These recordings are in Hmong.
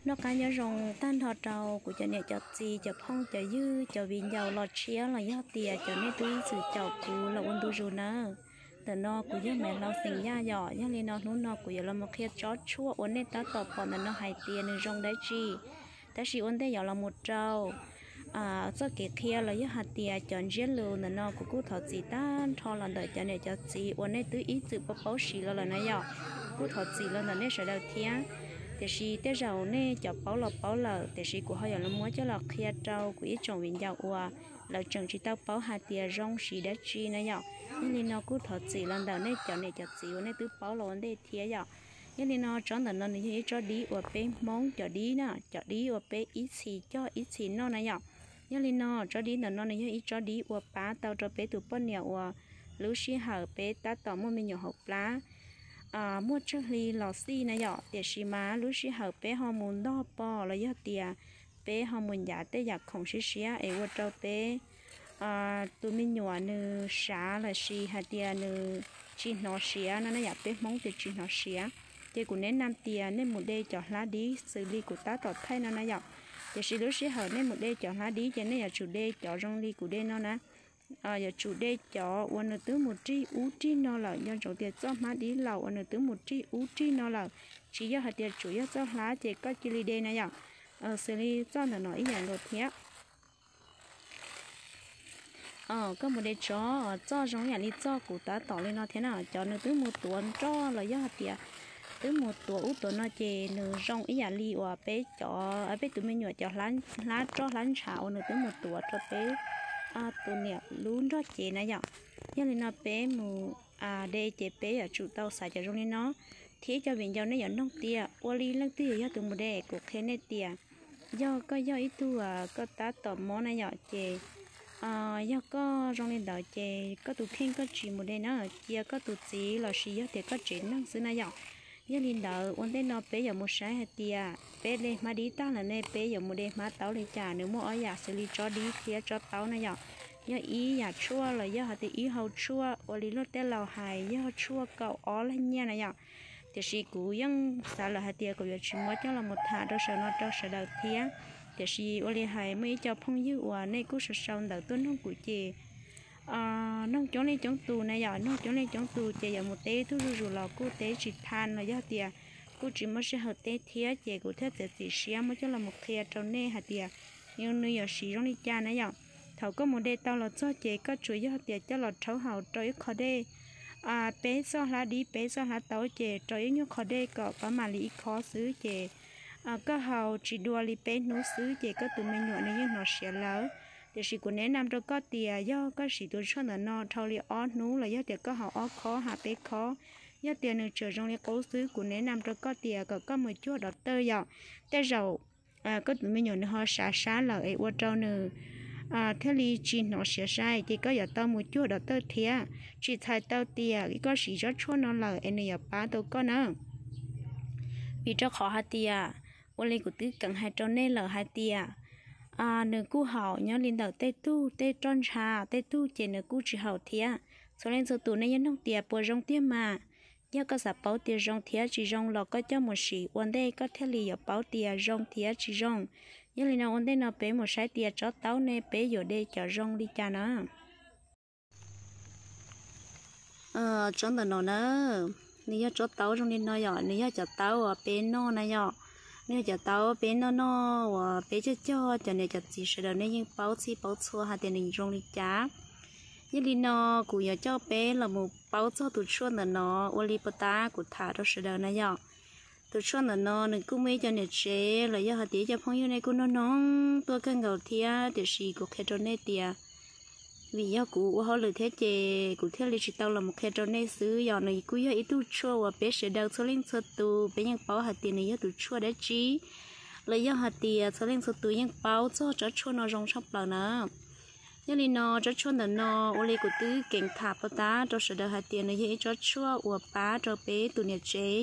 Noj qab nyob zoo tag nrho rau kuv cov niam cov txiv, cov phooj cov ywg, cov viv ncaus los tshiab los yog tias cov nej twb ib txwm caum kuv los ua ntu zus nawb. Ntawm no kuv yog Maiv Hlau xeem Yaj yom. Yog li no hnub no kuv yuav los mus qhia tsob tshuaj uas nej tab tom pom ntawm no hais tias nws zoo dab tsi. Tab sis ua ntej yuav los mus rau txoj kev qhia los yog hais tias cov ntsiab lus ntawm no kuv kuj thov txim tag nrho los ntawm cov niam cov txiv uas nej twb ib txwm paub paub siv los lawm na yom. Kuj thov txim los ntawm nej sawv daws thiab. Tiam sis tej zaum nej cov paub los paub lawm, tiam sis kuv ho yuav los muab coj los qhia rau kuv ib tsoom viv ncaus uas lawv tseem tsis tau paub hais tias zoo siv dab tsi na yom. Yog li no kuj thov txim los ntawm nej cov niam cov txiv uas nej twb paub los ua ntej thiab yom. Yog li no tsob ntawm no nws yog ib tsob dib uas peb Hmoob cov dib na, cov dib uas peb ib txhis coj ib txhis noj na yom. Yog li no tsob dib ntawm no nws yog ib tsob dib uas pab tau rau peb tus poj niam uas lub sij hawm peb tab tom muaj me nyuam hauv plab muaj tsawg hli los xij na yom, tiam sis mas lub sij hawm peb ho mus ntog pog los yog tias peb ho mus ncav tej yam khoom siab siab es ua rau peb tus me nyuam nws sav los sis hais tias nws tsis hnov siav no na yom, peb Hmoob tias tsis hnov siav. Ces kuv neb nam tias nej mus de cov hlab dib xws li kuv tab tom thaij no na yom. Tiam sis lub sij hawm nej mus de cov hlab dib ces nej yuav tsum de cov zoo li kuv de no na. Yuav tsum de cov uas nws twb mus rig ub rig no lawm, nco ntsoov tias txoj hmab dib laus uas nws twb mus rig ub rig no lawm, tsis yog hais tias tsuas yog txoj hlab ces koj cia li de na yom. Xws li txoj ntawm no ib yam nkaus thiab. Koj mus de tsob txoj zoo ib yam li txoj kuv tab tom li no thiab na, cov nws twb mus tuav nroj los yog hais tias twb mus tuav ub tuav no ces nws zoo ib yam li uas peb cov, peb tus me nyuam cov hlab roj hlab ntshav uas nws twb mus tuav rau peb tus niam lub nroj cev na yom. Yog li no peb mus de ces peb yuav tsum tau xaiv cov zoo li no. Thiab cov viv ncaus nej yuav nug tias ua li leej twg yog tus mus de, kuv qhia nej tias yog koj yog ib tug koj tab tom mob na yom ces yog koj zoo li ntawd ces koj tus kheej koj tsis mus de na, cia koj tus txiv los sis yog tias koj tsev neeg xwb na yom. Yog li ntawd ua ntej no peb yuav mus saib hais tias peb de hmab dib tag lawm ne peb yuav mus de hmab taub li cas, nws muaj ob yam xws li tsob dib thiab tsob taub na yom. Yog ib yam tshuaj los yog hais tias ib hau tshuaj ua li luag tej laus hais yog tshuaj kaum ob leeg nyiaj na yom. Tiam sis kuv yeej xav lawm hais tias kuv yuav tsis muab coj los mus tham rau saum no rau sawv daws thiab. Tiam sis ua li hais muaj ib co phooj ywg uas nej kuj sau sau ntawv tuaj nug kuv ces nug coob leej coob tus na yom, nug coob leej coob tus ces yuav mus teb ib tug zuj zus los kuj teb tsis tha los yog tias kuj tsis muaj sij hawm teb thiab ces kuv thiaj txiav txim siab muab coj los mus qhia rau nej hais tias nws yuav siv zoo li cas na yom. Thaum koj mus de tau los txog ces koj tsuas yog tias coj los rhaub haus rau ib qho dej, peb txoj hlab dib peb txoj hlab taub ces rau ib nyuag qho dej kom pab mam li ib khob xwb ces koj haus tsis dua li peb hnub xwb ces koj tus me nyuam nws yeej hnov siav lawm. Tiam sis kuv neb nam rau koj tias yog koj siv tus tshuaj ntawm no dhau li ob hnub los yog tias koj haus ob khob hab peb khob, yog tias nws tseem zoo li qub xwb kuv neb nam rau koj tias kom koj mus cuag dov tawj yom. Tej zaum koj tus me nyuam nws ho sav sab lawm es ua rau nws thiaj li tsis hnov siav sai ces koj yuav tau mus cuag dov tawj thiab. Tsis txhais tau tias koj siv tsob tshuaj no lawm es nws yuav pab tau koj na. Vim rau qhov hais tias ua li kuv twb keev hais rau nej lawm hais tias nws kuj haum nyob li ntawm tej tug tej roj ntsha, tej tug ces nws kuj tsis haum thiab. Txhua leej txhua tus nej yeej nug tias puas zoo tiag mas. Yog koj xav paub tias zoo thiab tsis zoo los koj coj mus siv ua ntej koj thiaj li yuav paub tias zoo thiab tsis zoo. Yog li no ua ntej no peb mus saib tias tsob taub ne peb yuav de cov zoo li cas na. Tsob ntawm no na, nws yog tsob taub zoo li no yom, nws yog cov taub uas peb noj na yom. Nws yog cov taub peb noj noj uas peb cog cog, cov niam cov txiv sawv daws nej yeej paub txhij paub txhua hais tias nws zoo li cas. Yog li no kuv yuav coj peb los mus paub txog tus tshuaj ntawm no ua li puag ta kuv tham rau sawv daws na yom. Tus tshuaj ntawm no nws kuj muaj ib co niam tsev los yog hais tias ib co phooj ywg nej kuj nug noog tuaj kawg nkaus thiab, tiam sis kuv qhia rau nej tias vim yog kuv ua hauj lwm thiab ces kuv thiaj li tsis tau los mus qhia rau nej xwb. Yog nws kuj yog ib tug tshuaj uas peb sawv daws txhua leej txhua tus peb yeej paub hais tias nws yog tus tshuaj dab tsi, los yog hais tias txhua leej txhua tus yeej paub txog tsob tshuaj no zoo tshaj plaws na. Yog li no tsob tshuaj ntawm no ua li kuv twb keev tham puag ta rau sawv daws hais tias nws yog ib tsob tshuaj uas pab rau peb tus niam tsev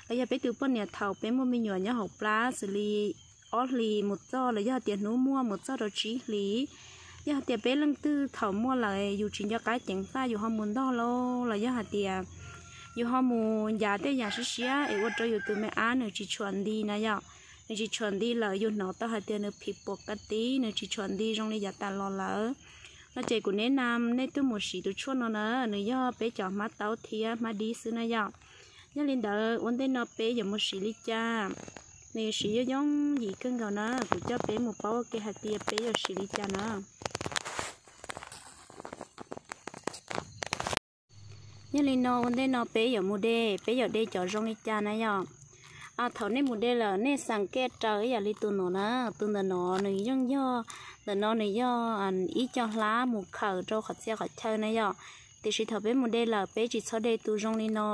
los yog peb tus poj niam thaum peb muaj me nyuam nyob hauv plab xws li ob hlis mus txog los yog hais tias hnub muaj mus txog rau tsib hlis. Yog hais tias peb leej twg thaum muaj lawm yus tsis nco qab ceev faj yus ho mus ntog lauj los yog hais tias yus ho mus ncav tej yam siab siab es ua rau yus tus me ab nws tsis tshua nti na yom. nws tsis tshua nti lawm, yus hnov tau hais tias nws phim puas kab tib, nws tsis tshua nti zoo li yav tas los lawm no ces kuv neb na nej tuaj mus siv tus tshuaj no na, nws yog peb cov hmab taub thiab hmab dib xwb na yom. Yog li ntawd ua ntej no peb yuav mus siv li cas, nws yuav siv yooj yooj yim kawg nkaus na, kuv coj peb mus paub ua ke hais tias peb yuav siv li cas na. Yog li no ua ntej no peb yuav mus de, peb yuav de cov zoo li cas na yom. Thaum nej mus de lawm nej xeem kiag raws ib yam li tus no na, tus ntawm no nws yeej yog, ntawm no nws yog ib co hlab mus khawm rau qhov txhia qhov chaw na yom. Tiam sis thaum peb mus de lawm peb tsis txhob de tus zoo li no.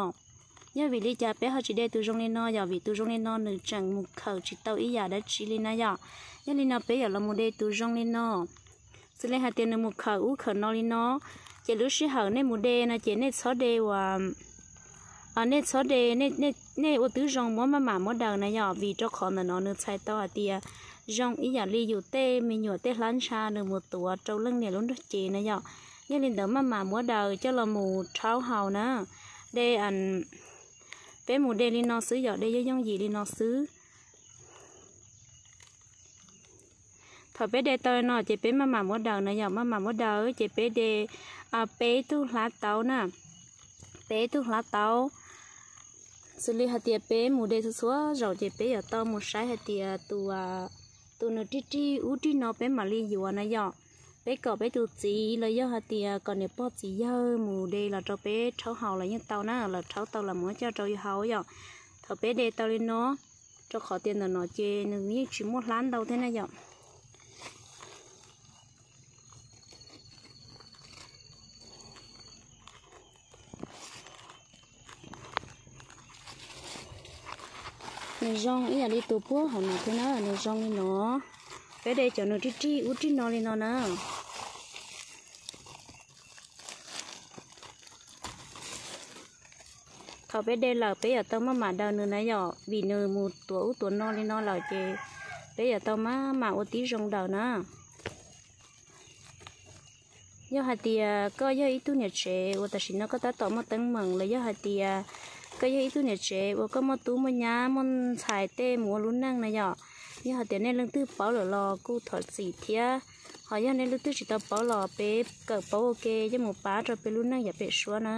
Yog vim li cas peb ho tsis de tus zoo li no yom? Vim tus zoo li no nws tseem mus khawm tsis tau ib yam dab tsi li na yom. Yog li no peb yuav los mus de tus zoo li no. Xws li hais tias nws mus khawm ub khawm no li no, ces lub sij hawm nej mus de no ces nej txhob de uas, nej txhob de, nej ua twb zoo muab maj mam muab daws na yom, vim rau qhov ntawm no nws txhais tau hais tias zoo ib yam li yus tej me nyuam tej hlab ntsha nws mus tuav rau leej niam lub nrog cev na yom. Yog li ntawd maj mam muab daws coj los mus rhaub haus na. De, peb mus de li no xwb yom, de yooj yooj yim li no xwb. Thaum peb de tau li no ces peb maj mam muab daws na yom, maj mam muab daws ces peb de peb tug hlab taub na, peb tug hlab taub. Xws li hais tias peb mus de txhua txhua zaus ces peb yuav tau mus saib hais tias tus, tus nws rig rig ub rig no peb mam li yuav na yom. Peb kom peb tus txiv los yog hais tias kom niam pog txiv yawg mus de los rau peb rhaub haus los yeej tau na, lawv rhaub tau los muab coj rau yus haus yom. Thaum peb de tau li no, rau qhov tias ntawm no ces nws yeej tsis muaj hlab ntau thiab na yom. Nws zoo ib yam li tus puag hauv no thiab na, nws zoo li no. Peb de cov nws rig rig ub rig no li no na. Thaum peb de lawm peb yuav tau maj mam daws nws na yom, vim nws mus tuav ub tuav no li no lawm ces peb yuav tau maj mam ua tib zoo daws na. Yog hais tias koj yog ib tug niam tsev uas tam sim no koj tab tom muaj teeb meem los yog hais tias koj yog ib tug niam tsev uas koj muaj tub muaj nyab muaj ntxhais tej mus ua lub neej na yom, yog hais tias nej leej twg paub lawm los kuj thov txim thiab, ho yog nej leej twg tsis tau paub los peb kawm paub ua ke coj mus pab rau peb lub neej yav pem suab na.